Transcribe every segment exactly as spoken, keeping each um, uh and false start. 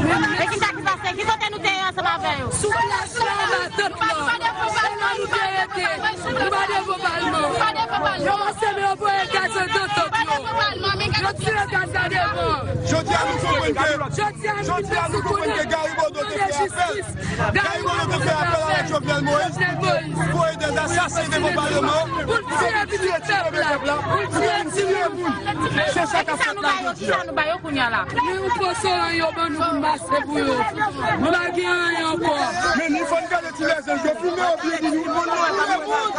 Men kisa ki pase? Ki kote nou te ye ansanm avè yo? Sou plas la, matant lan. Se la nou te rete. Nou pa devan palman. Yo ranse men yo voye gaz andan tank yo. Yo tire gaz la devan. Jodi a nou konprann ke, jodi a nou konprann ke Gary Bodeau te fè apèl. Gary Bodeau te fè apèl avèk Jovenel Moïse pou voye dè zasasen devan palman pou l tiye pèp la, pou l tiye timoun. Se sa k ap fèt la jodi a. Kisa nou ba yo kounye a la? Men yon pòsyon yo ban nou pou n mache pou yo. Nou pa gen anyen ankò. Men nou fò n gade ti lèzanj yo filme yo byen pou nou. Pou lè moun,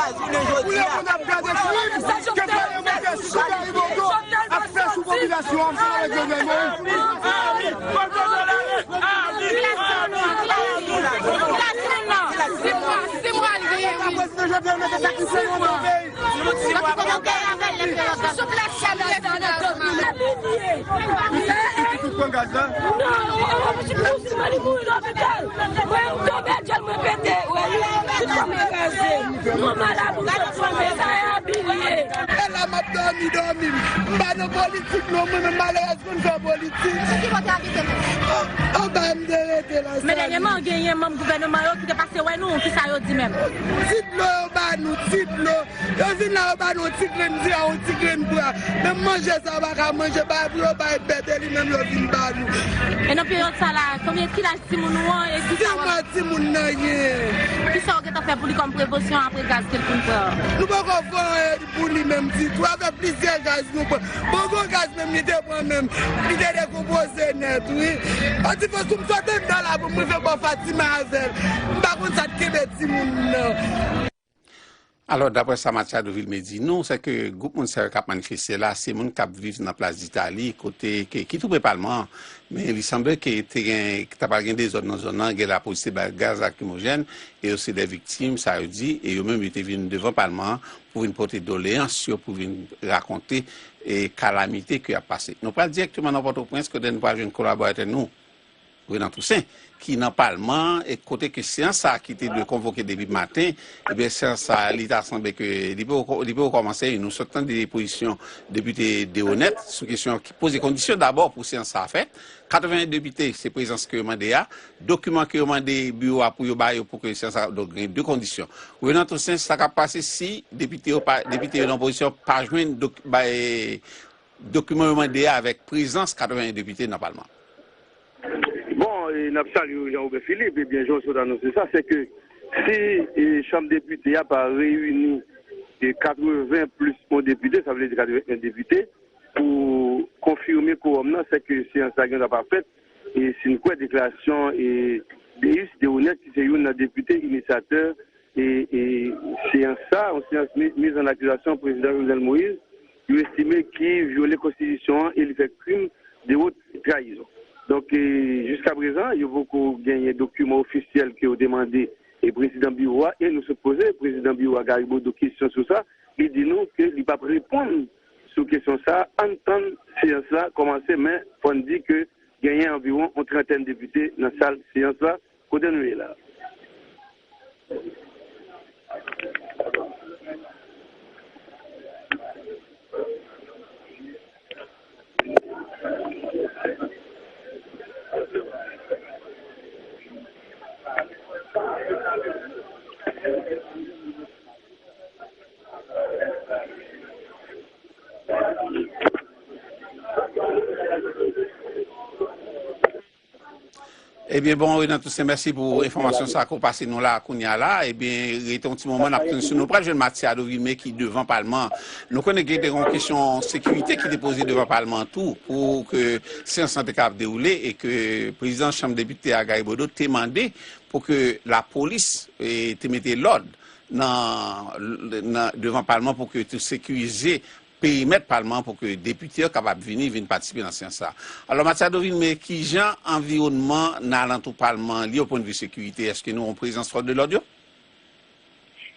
pou lè moun ap gade krim ke palman fè sou Gary Bodeau ap fè sou popilasyon ansanm avèk Jovenel Moïse. E la m ap dòmi, dòmi m. M pa nan politik non, mwen menm malerèz pou n fè politik. Sou ki bò w te abite menm? Anba m te rete la. Men dènyèman, genyen manm gouvènman yo ki te pase wè nou, kisa yo di menm? Ti dlo yo ba nou, ti dlo. Yo vin la, yo ba nou yon ti grenn diri, yon ti grenn bwa. Menm manje sa yo pa ka manje, bay pou yo bay bèt, e li menm yo vin ba nou. E nan peryòd sa la, konbyen, ki laj timoun ou an, e kisa w ap... Sis mwa timoun nan gen. Kisa w gentan fè pou li kòm prevosyon apre gaz ke l fin pran? Nou poko fè anyen pou li menm ditou. Avèk plizyè gaz nou pran. Bon, gwo gaz menm li te pran menm. Li te dekonpoze nèt, wi. An ti fòs pou m sot anndan la pou m rive bò Fatima avè l. M pa konn sa t kenbe timoun nan. Alò, daprè sa Machado Vilmé di nou, se ke gwoup moun sa yo k ap manifeste la, se moun k ap viv nan plas Ditali, kote ke, ki tou pre palman an. Men li sanble ke te gen, ta pral gen dezòd nan zòn nan, gen lapolis te bay gaz lakrimojèn, e yo se de viktim, sa yo di, e yo menm yo te vin devan palman an pou vin pote doleyans yo, pou vin rakonte, e, kalamite ke y ap pase. Nou pral dirèkteman nan Pòtoprens, kote nou pral jwenn kolaboratè nou, Renan Toussaint, ki nan palman an, e kote ke seyans sa a ki te dwe konvoke depi maten, ebyen, seyans sa a, li ta sanble ke li poko, li poko kòmanse, e nou sot tande pozisyon depite Deronette sou kesyon ki poze kondisyon dabò pou seyans sa a fèt. Katreven depite, se prezans ke yo mande a. Dokiman ke yo mande biwo a pou yo ba yo pou ke seyans sa, donk, gen de kondisyon. Renan Toussaint, sa k ap pase si depite yo pa, depite yo nan opozisyon pa jwenn dok-, ba, e, dokiman yo mande a avèk prezans katreven depite nan palman? Bon, e, n ap salye w, Jean Robert Philippe. Ebyen, jan w sot anonse sa, se ke si, e, chanm depite a pa reyini, e, katreven plis yon depite, sa vle di katreven en depite, pou konfime kowòm nan, se ke seyans la gen dwa pa fèt, e si n kwè deklarasyon, e, Deus Deronette, ki se youn nan depite inisyatè, e, e seyans sa, yon seyans mi-, miz an akizasyon prezidan Jovenel Moïse, yo estime ki vyole konstitisyon an e li fè krim de wot trayizon. Donk, e, jiskaprezan, yo poko genyen dokiman ofisyèl ke yo te mande, e, prezidan biwo a, e nou sot poze prezidan biwo a, Gary Bodeau, kesyon sou sa, li di nou ke li p ap reponn sou kesyon sa a. Ann tann seyans la kòmanse, men fò n di ke genyen anviwon yon trantèn depite nan sal seyans la, kote nou ye la. Ebyen, bon, Renan Toussaint, mèsi pou enfòmasyon sa ke w pase nou la kounye a la. Ebyen, rete yon ti moman, n ap tann si nou pral jwenn Matiado Vilmé ki devan palman an. Nou konnen gen de yon kesyon sekirite ki te poze devan palman an tou, pou ke seyans lan te kapab dewoule, e ke prezidan chanm depite a, Gary Bodeau, te mande pou ke lapolis, e, te mete lòd nan, nan, devan palman pou ke te sekirize perimèt palman an pou ke depite yo kapab vini, vin patisipe nan seyans sa. Alò, Matiado Vilmé, kijan anviwònman nan alantou palman an ye, o pwennvi sekirite, èske nou gen prezans fòs de lòd yo?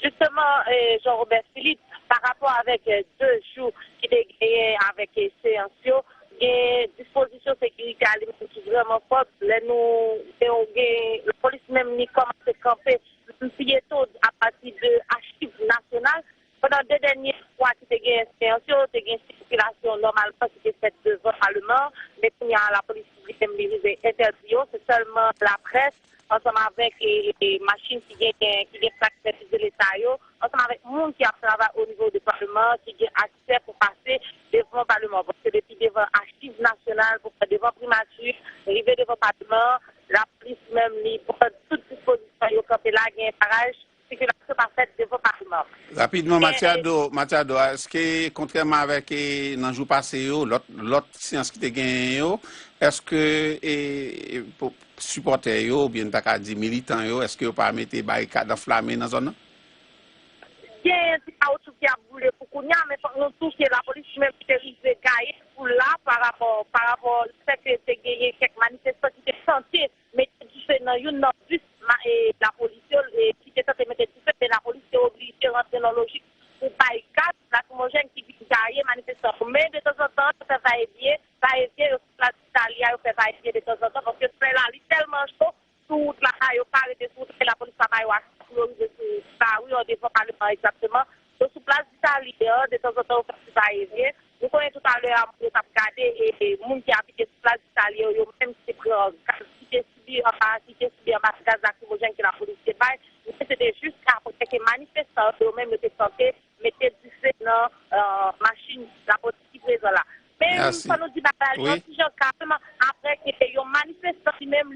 Jisteman, Jean Robert Philippe, pa rapò avèk de jou ki te genyen avèk seyans yo, gen dispozisyon sekirite a li menm ki vrèman fòt. Lè nou gen, gen lapolis menm li kòmanse kanpe menm pyeto apati de achiv nasyonal. Pandan de dènye fwa ki te gen seyans yo, te gen sikilasyon nòmalman ki te fèt devan paleman an, men kounye a lapolis li menm li rive entèdi yo, se sèlman laprès ansanm avèk machin ki gen ki gen plak sèvis de leta yo, ansanm avèk moun ki ap travay o nivo de paleman an ki gen aksè pou pase devan paleman an, paske depi devan achiv nasyonal, pou fè devan primati, rive devan paleman an, lapolis menm li pran tout dispozisyon yo kanpe la, gen baraj, sikilasyon pa fèt devan paleman an. Rapidman, Matiado, Matiado, èske, kontrèman avèk e, nan jou pase yo, lòt lòt seyans ki te genyen yo, èske e, e, po- sipòtè yo, oubyen n ta ka di militan yo, èske yo pa mete barikad anflame nan zòn nan? Gen ti kawoutchou ki ap boule pou kounye a, men fòk nou tou ke lapolis menm te rive gaye foul la pa rapò pa rapò lefètke te genyen kèk manifestan ki te tante mete dife nan youn nan bis lapolis yo ki te tante mete dife, men lapolis te oblije rantre nan lojik pou bay gaz lakrimojèn ki vin gaye manifestan yo. Men detanzantan, yo fè vayevyen, vayevyen, yo sou plas Itali a, yo fè vayevyen detanzantan, paske solèy la li tèlman cho, sou wout la, yo pa rete sou wout la, e lapolis pa ba yo aksè pou yo rive sou lari an devan paleman an egzakteman. Yo sou plas Itali an, detanzantan yo fè ti vayevyen. Nou konnen toutalè a, yo t ap gade e moun ki abite sou plas Itali yo, yo menm ki te pran gaz, ki te sibi anba, ki te sibi anba gaz lakrimojèn ke lapolis te bay. Men se te jis apre ke manifestan yo, yo menm yo te tante mete dife nan machin lapolis ki prezan la. Men fò nou di bagay la li yon ti jan kalm apre ke yon manifestan li menm li